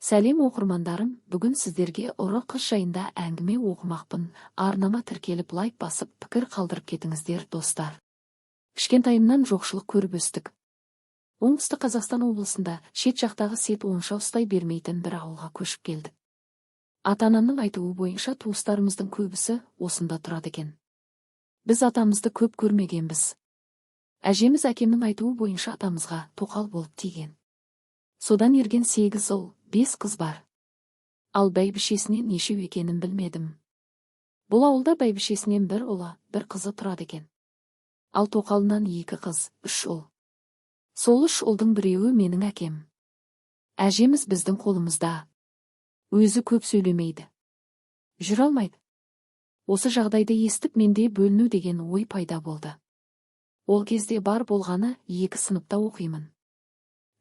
Сәлем, оқырмандарым! Бүгін сіздерге ұры қыз жайында әңгіме оқымақпын. Арнама тіркеліп, лайк басып, пікір қалдырып кетіңіздер, достар. Кішкентайымнан жоқшылық көріп өстік. Оңтүстік Қазақстан облысында шет жақтағы сет онша ұстай бермейтін бір ауылға көшіп келдік. Ата-анамның айтуы бойынша, туыстарымыздың көбісі осында тұрады екен. Біз атамызды көп көрмегенбіз. Әжеміз әкемнің айтуы бойынша атамызға тоқал болып тиген. Содан ерген сегіз ұл, бес қыз бар. Ал бәйбішесінен нешеу екенін білмедім. Бұл ауылда бәйбішесінен бір ұлы, бір қызы тұрады екен. Ал тоқалынан екі қыз, үш ұл. Сол үш ұлдың біреуі менің әкем. Әжеміз біздің қолымызда. Өзі көп сөйлемейді. Жүре алмайды. Осы жағдайды естіп, менде бөліну деген ой пайда болды. Ол кезде бар болғаны екі сыныпта оқимын.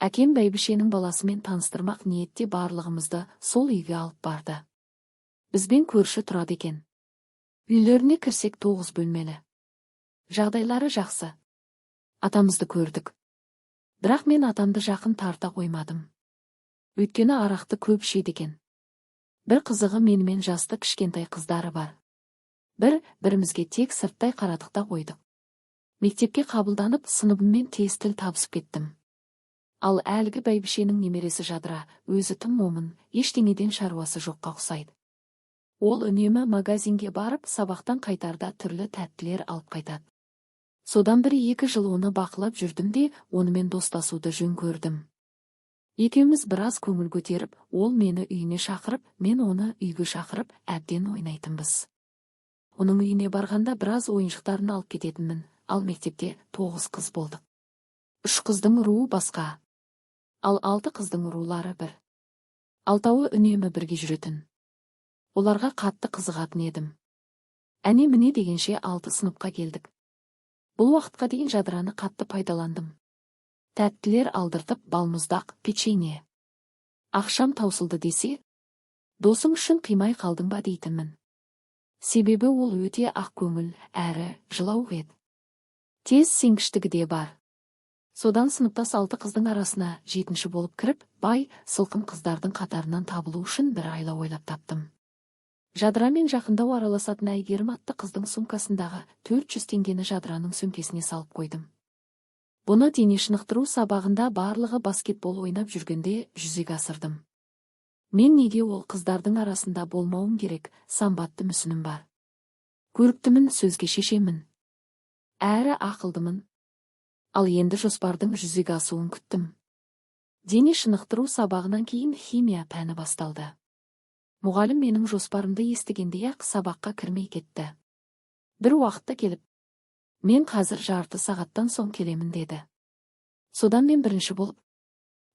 Әкем бәйбішенің баласымен таныстырмақ ниетте барлығымызды сол үйге алып барды. Бізбен көрші тұрады екен. Үйлеріне кірсек, тоғыз бөлмелі. Жағдайлары жақсы. Атамызды көрдік. Бірақ мен атамды жақын тарта қоймадым. Өйткені арақты көп ішеді екен. Бір қызығы, менімен жасты кішкентай қыздары бар. Бір бірімізге тек сырттай қарадық та қойдық. Мектепке қабылданып, сыныбыммен тез тіл табысып кеттім. Ал әлгі бәйбішенің немересі Жадыра өзі тым момын, ештеңеден шаруасы жоққа ұқсайды. Ол үнемі магазинге барып, сабақтан қайтарда түрлі тәттілер алып қайтады. Содан бір екі жыл оны бақылап жүрдім де, онымен достасуды жөн көрдім. Екеуміз біраз көңіл көтеріп, ол мені үйіне шақырып, мен оны үйге шақырып, әбден ойнайтынбыз. Оның үйіне барғанда біраз ойыншықтарын алып кететінмін. Ал мектепте тоғыз қыз болдық. Үш қыздың руы басқа, ал алты қыздың рулары бір. Алтауы үнемі бірге жүретін. Оларға қатты қызығатын едім. Әне міне дегенше алты сыныпқа келдік. Бұл уақытқа дейін Жадыраны қатты пайдаландым. Тәттілер алдыртып, балмұздақ, печенье. Ақшам таусылды десе, досың үшін қимай қалдың ба дейтінмін. Себебі ол өте ақ көңіл әрі жылауық еді. Тез сенгіштігі де бар. Содан сыныптас алты қыздың арасына жетінші болып кіріп, бай, сылқым қыздардың қатарынан табылу үшін бір айла ойлап таптым. Жадырамен жақындау араласатын Әйгерім атты қыздың сумкасындағы 400 теңгені Жадыраның сөмкесіне салып қойдым. Бұны дене шынықтыру сабағында барлығы баскетбол ойнап жүргенде жүзеге асырдым. Мен неге ол қыздардың арасында болмауым керек? Самбатты мүсінім бар. Көріктімін, сөзге шешемін. Әрі ақылдымын. Ал енді жоспардың жүзеге асуын күттім. Дене шынықтыру сабағынан кейін химия пәні басталды. Мұғалім менің жоспарымды естігенде-ақ сабаққа кірмей кетті. Бір уақытта келіп, мен қазір жарты сағаттан соң келемін деді. Содан мен бірінші болып,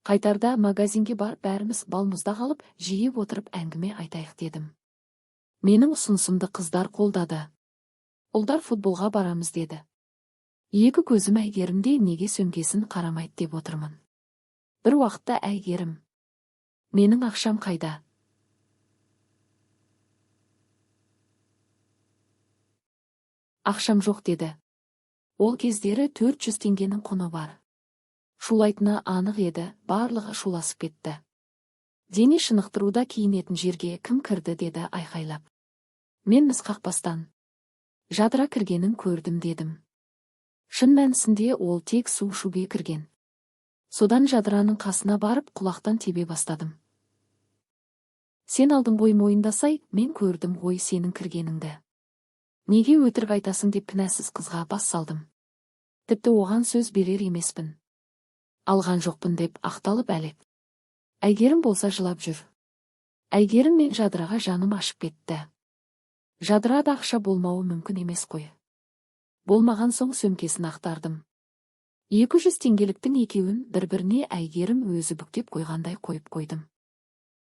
қайтарда магазинге барып, бәріміз балмұздақ алып, жиып отырып әңгіме айтайық дедім. Менің ұсынысымды қыздар қолдады. Ұлдар футболға барамыз деді. Екі көзім Әйгерімде, неге сөмкесін қарамайды деп отырмын. Бір уақытта Әйгерім: «Менің ақшам қайда? Ақшам жоқ», – деді. Ол кездері 400 теңгенің құны бар. Шулайтыны анық еді, барлығы шуласып кетті. Дене шынықтыруда киінетін жерге кім кірді деді айқайлап. Мен міз қақпастан, Жадыра кіргенін көрдім дедім. Шын мәнісінде ол тек су ішуге кірген. Содан Жадыраның қасына барып, құлақтан тебе бастадым. Сен алдың ғой, мойындасай, мен көрдім ғой сенің кіргеніңді. Неге өтірік айтасың деп кінәсіз қызға бас салдым. Тіпті оған сөз берер емеспін. Алған жоқпын деп ақталып әлек. Әйгерім болса жылап жүр. Әйгерім мен Жадыраға жаным ашып кетті. Жадырада ақша болмауы мүмкін емес қой. Болмаған соң сөмкесін ақтардым. 200 теңгеліктің екеуін бір-біріне Әйгерім өзі бүктеп қойғандай қойып қойдым.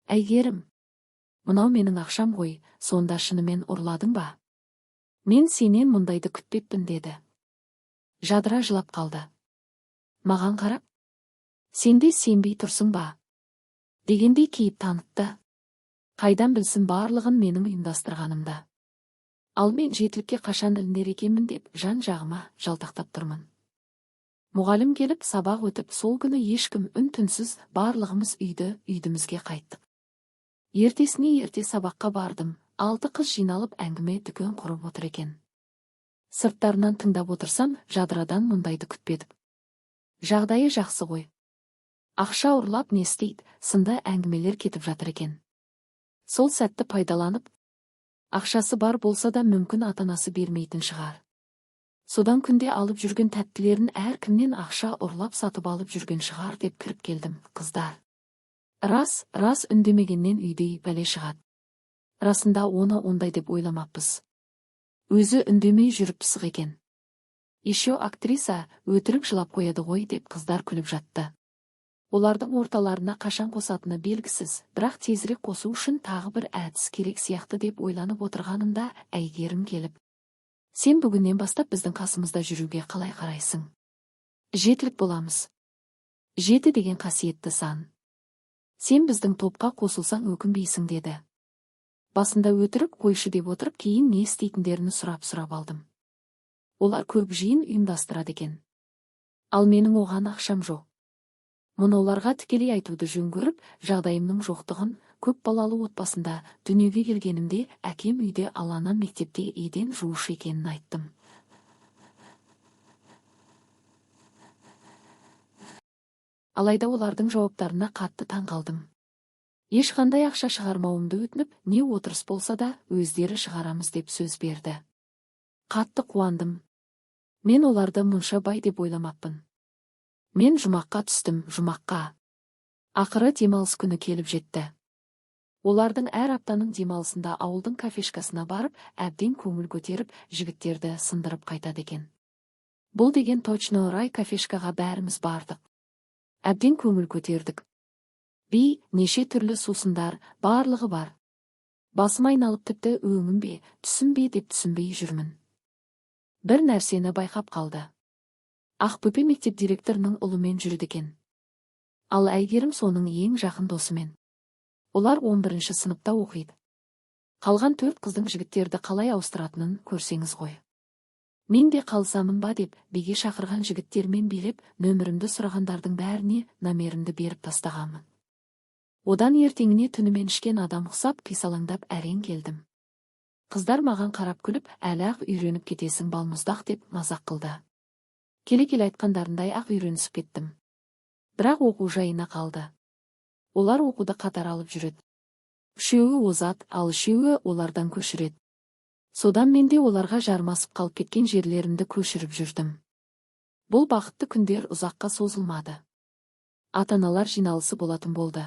Әйгерім, мынау менің ақшам ғой, сонда шынымен ұрладың ба? Мен сенен мұндайды күтпеппін деді. Жадыра жылап қалды. Маған қарап, сен де сенбей тұрсың ба? Дегендей кейіп танытты. Қайдан білсін барлығын менің ұйымдастырғанымды. Ал мен жетілікке қашан ілінер екенмін деп жан жағыма жалтақтап тұрмын. Мұғалім келіп, сабақ өтіп, сол күні ешкім үн-түнсіз барлығымыз үйді үйдімізге қайттық. Ертесіне ерте сабаққа бардым, 6 қыз жиналып әңгіме дүкен құрып отыр екен. Сырттарынан тыңдап отырсам, Жадырадан мұндайды күтпедім. Жағдайы жақсы ғой. Ақша ұрлап не істейді, сынды әңгімелер кетіп жатыр екен. Сол сәтті пайдаланып, ақшасы бар болса да мүмкін ата-анасы бермейтін шығар. Содан күнде алып жүрген тәттілерін әркімнен ақша ұрлап сатып алып жүрген шығар деп кіріп келдім, қыздар. Рас, рас үндемегеннен үйдей бәле шығады. Расында оны ондай деп ойламаппыз. Өзі үндемей жүріп пысық екен. Еще актриса өтірік жылап қояды ғой деп қыздар күліп жатты. Олардың орталарына қашан қосатыны белгісіз, бірақ тезірек қосу үшін тағы бір әдіс керек сияқты деп ойланып отырғанымда Әйгерім келіп, сен бүгіннен бастап біздің қасымызда жүруге қалай қарайсың? Жетілік боламыз. 7 деген қасиетті сан. Сен біздің топқа қосылсаң өкінбейсің деді. Басында өтірік қойшы деп отырып, кейін не істейтіндерін сұрап-сұрап алдым. Олар көп жиын ұйымдастырады екен. Ал менің оған ақшам жоқ. Мұны оларға тікелей айтуды жөн көріп, жағдайымның жоқтығын, көп балалы отбасында дүниеге келгенімде әкем үйде, ал анам мектепте еден жуушы екенін айттым. Алайда олардың жауаптарына қатты таң қалдым. Ешқандай ақша шығармауымды өтініп, не отырыс болса да өздері шығарамыз деп сөз берді. Қатты қуандым. Мен оларды мұнша бай деп ойламаппын. Мен жұмаққа түстім, жұмаққа. Ақыры демалыс күні келіп жетті. Олардың әр аптаның демалысында ауылдың кафешкасына барып, әбден көңіл көтеріп, жігіттерді сындырып қайтады екен. Бұл деген точно рай кафешкаға бәріміз бардық. Әбден көңіл көтердік. Би, неше түрлі сусындар, барлығы бар. Басым айналып тіпті өңім бе, түсім бе деп түсінбей жүрмін. Бір нәрсені байқап қалды. Ақбөпе мектеп директорының ұлымен жүрді екен. Ал Әйгерім соның ең жақын досымен. Олар 11-ші сыныпта оқиды. Қалған 4 қыздың жігіттерді қалай ауыстыратынын көрсеңіз ғой. Мен де қалсамын ба деп биге шақырған жігіттермен билеп, нөмірімді сұрағандардың бәріне номерімді беріп тастағанмын. Одан ертеңіне түнімен ішкен адам ұқсап қисалаңдап әрең келдім. Қыздар маған қарап күліп, әлі-ақ үйреніп кетесің балмұздақ деп мазақ қылды. Келе-келе айтқандарындай ақ үйренісіп кеттім. Бірақ оқу жайына қалды. Олар оқуды қатар алып жүреді. Үшеуі озат, ал үшеуі олардан көшіреді. Содан мен де оларға жармасып қалып кеткен жерлерімді көшіріп жүрдім. Бұл бақытты күндер ұзаққа созылмады. Ата-аналар жиналысы болатын болды.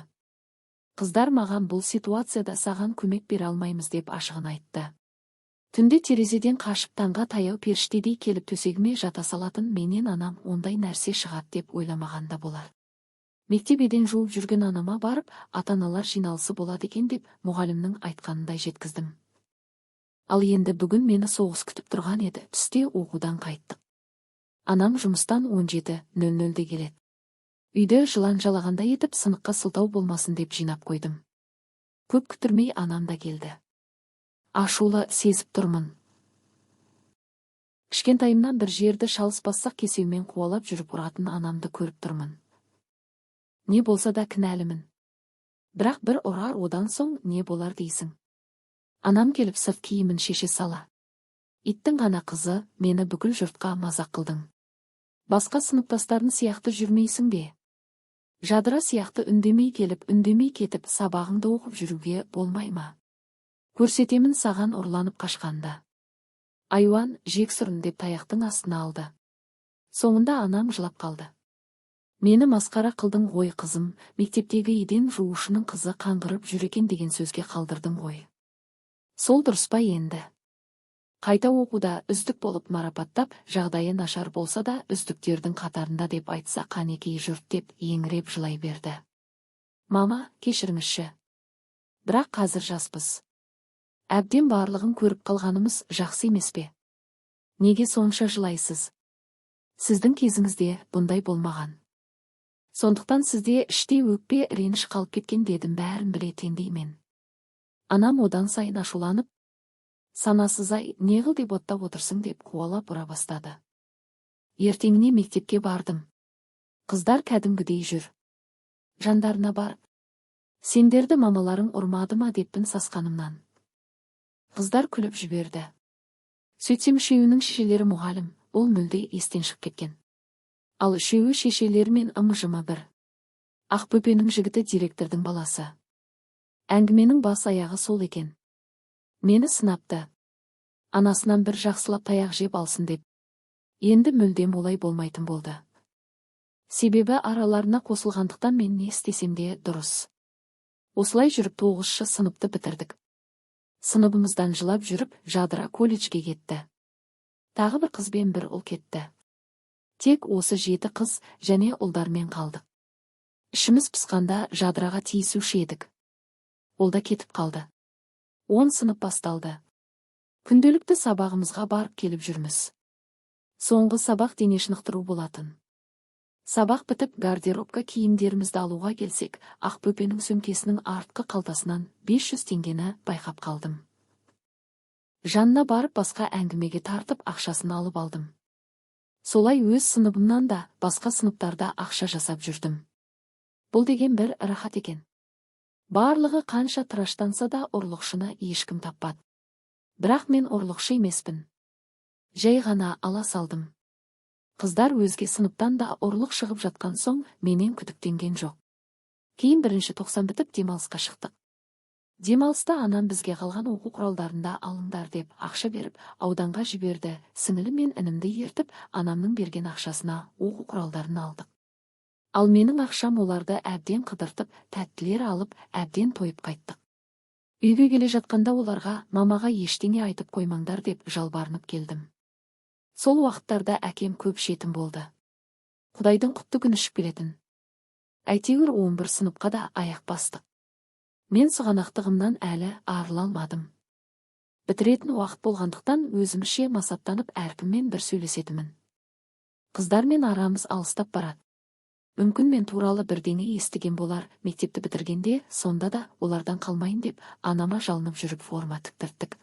Қыздар маған бұл ситуацияда саған көмек бере алмаймыз деп ашығын айтты. Түнде терезеден қашып таңға таяу періштедей келіп төсегіме жата салатын менен анам ондай нәрсе шығады деп ойламаған да болар. Мектеп еден жуып жүрген анама барып, ата-аналар жиналысы болады екен деп мұғалімнің айтқанындай жеткіздім. Ал енді бүгін мені соғыс күтіп тұрған еді, түсте оқудан қайттық. Анам жұмыстан 17:00-де келеді. Үйді жылан жалағандай етіп сыныққа сылтау болмасын деп жинап қойдым. Көп күттірмей анам да келді. Ашулы сезіп тұрмын. Кішкентайымнан бір жерді шалыс бассақ кесеумен қуалап жүріп ұратын анамды көріп тұрмын. Не болса да кінәлімін. Бірақ бір ұрар одан соң не болар дейсің. Анам келіп сырт киімін шеше сала. Иттің ғана қызы, мені бүкіл жұртқа мазақ қылдың. Басқа сыныптастарын сияқты жүрмейсің бе? Жадыра сияқты үндемей келіп, үндемей кетіп, сабағыңды оқып жүруге болмай ма? Көрсетемін саған ұрланып қашқанда. Айуан, жексұрын деп таяқтың астына алды. Соңында анам жылап қалды. Мені масқара қылдың ғой қызым, мектептегі еден жуушының қызы қаңғырып жүр екен деген сөзге қалдырдың ғой. Сол дұрыс па енді? Қайта оқуда үздік болып марапаттап, жағдайы нашар болса да үздіктердің қатарында деп айтса қанекей жұрт деп еңіреп жылай берді. Мама, кешіріңізші. Бірақ қазір жаспыз. Әбден барлығын көріп қалғанымыз жақсы емес пе? Неге сонша жылайсыз? Сіздің кезіңізде бұндай болмаған. Сондықтан сізде іштей өкпе реніш қалып кеткен дедім бәрін біле теңдеймен. Анам одан сайын ашуланып, санасыз-ай, неғыл деп оттап отырсың деп қуалап ұра бастады. Ертеңіне мектепке бардым. Қыздар кәдімгідей жүр. Жандарына барып, Сендерді мамаларың ұрмады ма деппін сасқанымнан. Қыздар күліп жіберді. Сөйтсем, үшеуінің шешелері мұғалім, ол мүлде естен шығып кеткен. Ал үшеуі шешелерімен ым-жымы бір. Ақбөпенің жігіті директордың баласы. Әңгіменің бас аяғы сол екен. Мені сынапты. Анасынан бір жақсылап таяқ жеп алсын деп. Енді мүлдем олай болмайтын болды. Себебі араларына қосылғандықтан мен не істесем де дұрыс. Осылай жүріп 9-шы сыныпты бітірдік. Сыныбымыздан жылап жүріп Жадыра колледжге кетті. Тағы бір қыз бен бір ұл кетті. Тек осы 7 қыз және ұлдармен қалдық. Ішіміз пысқанда Жадыраға тиісуші едік. Ол да кетіп қалды. 10 сынып басталды. Күнделікті сабағымызға барып келіп жүрміз. Соңғы сабақ дене шынықтыру болатын. Сабақ бітіп гардеробқа киімдерімізді алуға келсек, Ақбөпенің сөмкесінің артқы қалтасынан 500 теңгені байқап қалдым. Жанына барып басқа әңгімеге тартып ақшасын алып алдым. Солай өз сыныбымнан да басқа сыныптарда ақша жасап жүрдім. Бұл деген бір рахат екен. Барлығы қанша тыраштанса да ұрлықшыны ешкім таппады. Бірақ мен ұрлықшы емеспін. Жай ғана ала салдым. Қыздар өзге сыныптан да ұрлық шығып жатқан соң менен күдіктенген жоқ. Кейін бірінші 90 бітіп демалысқа шықтық. Демалыста анам бізге қалған оқу құралдарында алыңдар деп ақша беріп, ауданға жіберді. Сіңілім мен інімді ертіп, анамның берген ақшасына оқу құралдарын алдық. Ал менің ақшам оларды әбден қыдыртып, тәттілер алып, әбден тойып қайттық. Үйге келе жатқанда оларға мамаға ештеңе айтып қоймаңдар деп жалбарынып келдім. Сол уақыттарда әкем көп ішетін болды. Құдайдың құтты күні ішіп келетін. Әйтеуір 11 сыныпқа да аяқ бастық. Мен сұғанақтығымнан әлі арыла алмадым. Бітіретін уақыт болғандықтан өзімше масаттанып әркіммен бір сөйлесетінмін. Қыздармен арамыз алыстап барады. Мүмкін мен туралы бірдеңе естіген болар, мектепті бітіргенде сонда да олардан қалмайын деп анама жалынып жүріп форма тіктірттік.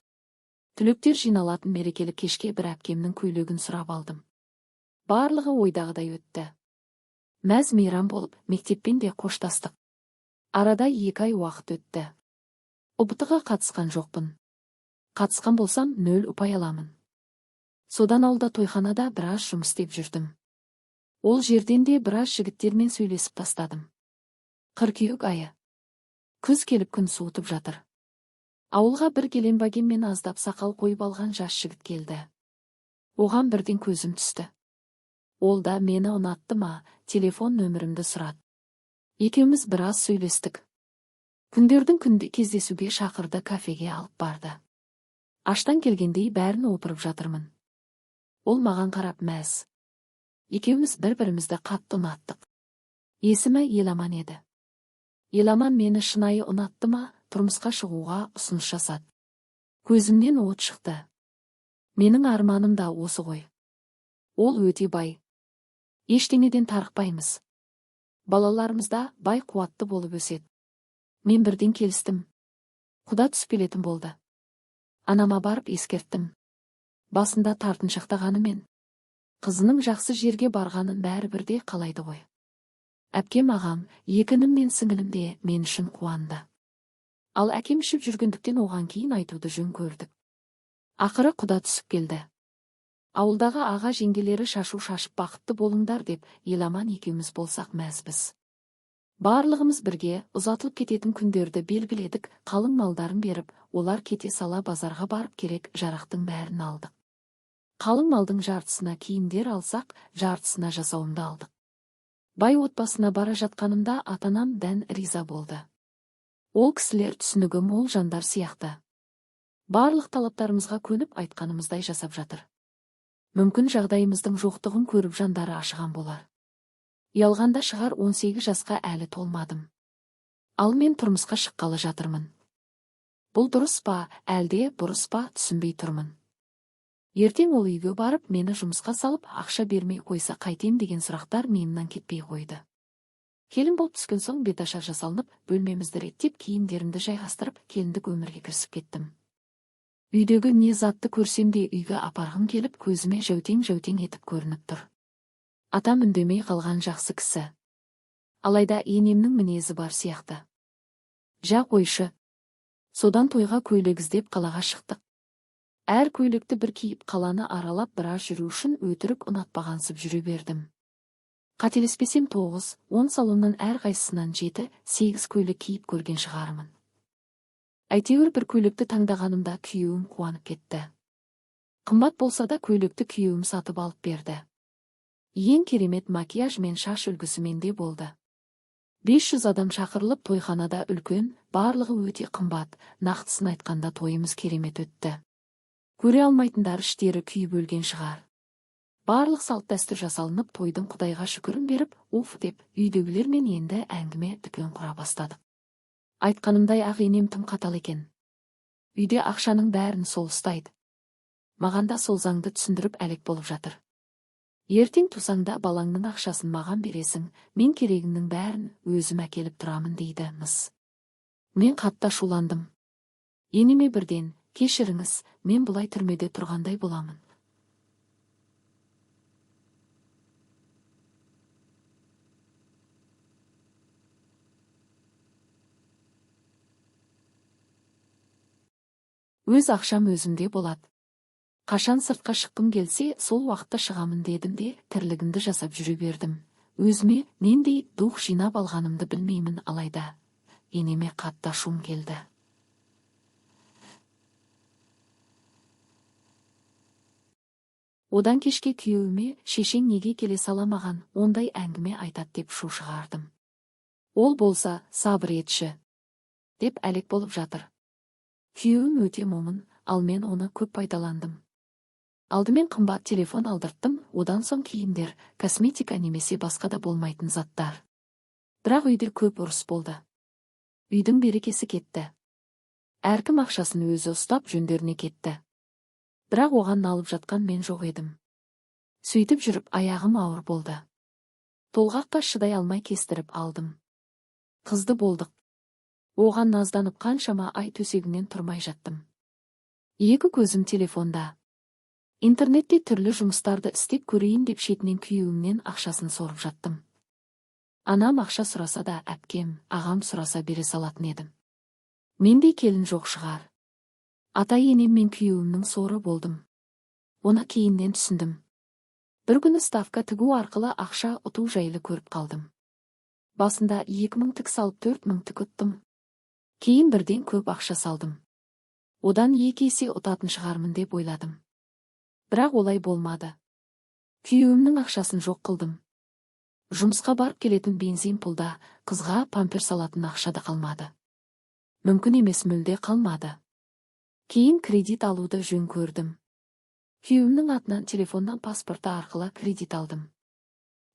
Түлектер жиналатын мерекелік кешке бір әпкемнің көйлегін сұрап алдым. Барлығы ойдағыдай өтті. Мәз мейрам болып, мектеппен де қоштастық. Арада 2 ай уақыт өтті. ҰБТ-ға қатысқан жоқпын. Қатысқан болсам 0 ұпай аламын. Содан ауылда тойханада біраз жұмыс істеп жүрдім. Ол жерден де біраз жігіттермен сөйлесіп тастадым. Қыркүйек айы. Күз келіп күн суытып жатыр. Ауылға бір гелендвагенмен аздап сақал қойып алған жас жігіт келді. Оған бірден көзім түсті. Ол да мені ұнатты ма, телефон нөмірімді сұрады. Екеуміз біраз сөйлестік. Күндердің күнде кездесуге шақырды, кафеге алып барды. Аштан келгендей бәрін опырып жатырмын. Ол маған қарап мәз. Екеуміз бір-бірімізді қатты ұнаттық. Есімі Еламан еді. Еламан мені шынайы ұнатты ма, тұрмысқа шығуға ұсыныс жасады. Көзімнен от шықты. Менің арманым да осы ғой. Ол өте бай. Ештеңеден тарықпаймыз. Балаларымыз да бай қуатты болып өседі. Мен бірден келістім. Құда түсіп келетін болды. Анама барып ескерттім. Басында тартыншақтағанымен, қызының жақсы жерге барғанын бәрібір де қалайды ғой. Әпкем, ағам, екі інім мен сіңілім де мен үшін қуанды. Ал әкем ішіп жүргендіктен оған кейін айтуды жөн көрдік. Ақыры құда түсіп келді. Ауылдағы аға жеңгелері шашу шашып бақытты болыңдар деп Еламан екеуміз болсақ мәзбіз. Барлығымыз бірге ұзатылып кететін күндерді белгіледік, қалың малдарын беріп, олар кете сала базарға барып керек жарақтың бәрін алдық. Қалың малдың жартысына киімдер алсақ, жартысына жасауымды алдық. Бай отбасына бара жатқанымда ата-анам дән риза болды. Ол кісілер түсінігі мол жандар сияқты. Барлық талаптарымызға көніп айтқанымыздай жасап жатыр. Мүмкін жағдайымыздың жоқтығын көріп жандары ашыған болар. Ұялғанда шығар, 18 жасқа әлі толмадым. Ал мен тұрмысқа шыққалы жатырмын. Бұл дұрыс па, әлде бұрыс па, түсінбей тұрмын. Ертең ол үйге барып, мені жұмысқа салып, ақша бермей қойса қайтем деген сұрақтар миымнан кетпей қойды. Келін болып түскен соң беташар жасалынып, бөлмемізді реттеп, киімдерімді жайғастырып, келіндік өмірге кірісіп кеттім. Үйдегі не затты көрсем де үйге апарғым келіп, көзіме жәутең-жәутең етіп көрініп тұр. Атам үндемей қалған жақсы кісі. Алайда енемнің мінезі бар сияқты. Жа қойшы. Содан тойға көйлек іздеп қалаға шықтық. Әр көйлекті бір киіп қаланы аралап біраз жүру үшін өтірік ұнатпағансып жүре бердім. Қателеспесем 9-10 салоннан әрқайсысынан 7-8 көйлек киіп көрген шығармын. Әйтеуір бір көйлекті таңдағанымда күйеуім қуанып кетті. Қымбат болса да көйлекті күйеуім сатып алып берді. Ең керемет макияж мен шаш үлгісі менде болды. 500 адам шақырылып тойханада үлкен, барлығы өте қымбат, нақтысын айтқанда тойымыз керемет өтті. Көре алмайтындар іштері күйіп өлген шығар. Барлық салт-дәстүр жасалынып, тойдың Құдайға шүкірін беріп, уф деп, үйдегілермен енді әңгіме дүкен құра бастадық. Айтқанымдай ақ енем тым қатал екен. Үйде ақшаның бәрін сол ұстайды. Маған да сол заңды түсіндіріп әлек болып жатыр. Ертең тусаң да балаңның ақшасын маған бересің, мен керегіңнің бәрін өзім әкеліп тұрамын дейді мыс. Мен қатты ашуландым. Енеме бірден, кешіріңіз, мен бұлай түрмеде тұрғандай боламын. Өз ақшам өзімде болады. Қашан сыртқа шыққым келсе, сол уақытта шығамын дедім де, тірлігімді жасап жүре бердім. Өзіме нендей дух жинап алғанымды білмеймін, алайда енеме қатты ашуым келді. Одан кешке күйеуіме шешең неге келе сала маған, ондай әңгіме айтады деп шу шығардым. Ол болса, сабыр етші, деп әлек болып жатыр. Күйеуім өте момын, ал мен оны көп пайдаландым. Алдымен қымбат телефон алдырттым, одан соң киімдер, косметика немесе басқа да болмайтын заттар. Бірақ үйде көп ұрыс болды. Үйдің берекесі кетті. Әркім ақшасын өзі ұстап жөндеріне кетті. Бірақ оған налып жатқан мен жоқ едім. Сөйтіп жүріп аяғым ауыр болды. Толғаққа шыдай алмай кестіріп алдым. Қызды болдық. Оған назданып қаншама ай төсегімнен тұрмай жаттым. Екі көзім телефонда. Интернетте түрлі жұмыстарды істеп көрейін деп шетінен күйеуімнен ақшасын сорып жаттым. Анам ақша сұраса да әпкем, ағам сұраса бере салатын едім. Мендей келін жоқ шығар. Ата-енем мен күйеуімнің соры болдым. Оны кейіннен түсіндім. Бір күні ставка тігу арқылы ақша ұту жайлы көріп қалдым. Басында 2000 тік салып 4000 тік ұттым. Кейін бірден көп ақша салдым. Одан 2 есе ұтатын шығармын деп ойладым. Бірақ олай болмады. Күйеуімнің ақшасын жоқ қылдым. Жұмысқа барып келетін бензин пұлда, қызға памперс алатын ақша да қалмады. Мүмкін емес мүлде қалмады. Кейін кредит алуды жөн көрдім. Күйеуімнің атынан телефоннан паспорты арқылы кредит алдым.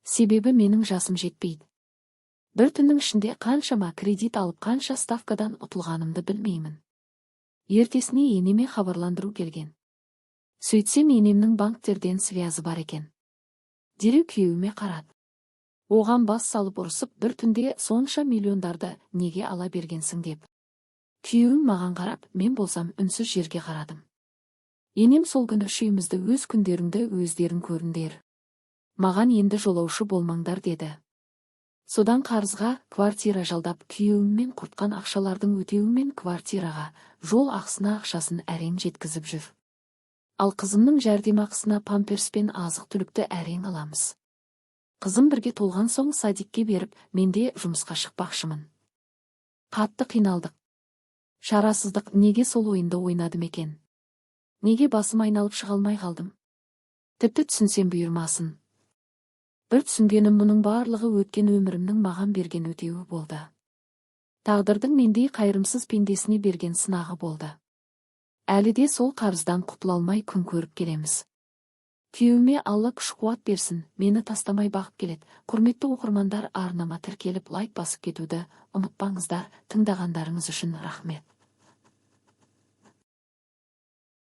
Себебі менің жасым жетпейді. Бір түннің ішінде қаншама кредит алып қанша ставкадан ұтылғанымды білмеймін. Ертесіне енеме хабарландыру келген. Сөйтсем енемнің банктерден связы бар екен. Дереу күйеуіме қарады. Оған бас салып ұрысып, бір түнде сонша миллиондарды неге ала бергенсің деп. Күйеуім маған қарап, мен болсам үнсіз жерге қарадым. Енем сол күні үшеумізді өз күндеріңді өздерің көріңдер. Маған енді жолаушы болмаңдар деді. Содан қарызға квартира жалдап, күйеуіммен құртқан ақшалардың өтеуімен квартираға, жол ақысына ақшасын әрең жеткізіп жүр. Ал қызымның жәрдемақысына памперс пен азық-түлікті әрең аламыз. Қызым бірге толған соң садикке беріп, мен де жұмысқа шықпақшымын. Қатты қиналдық. Шарасыздық, неге сол ойынды ойнадым екен? Неге басым айналып шыға алмай қалдым? Тіпті түсінсем бұйырмасын. Бір түсінгенім мұның барлығы өткен өмірімнің маған берген өтеуі болды. Тағдырдың мендей қайырымсыз пендесіне берген сынағы болды. Әлі де сол қарыздан құтыла алмай күн көріп келеміз. Күйеуіме Алла күш қуат берсін, мені тастамай бағып келеді. Құрметті оқырмандар, арнама тіркеліп лайк басып кетуді ұмытпаңыздар. Тыңдағандарыңыз үшін рахмет.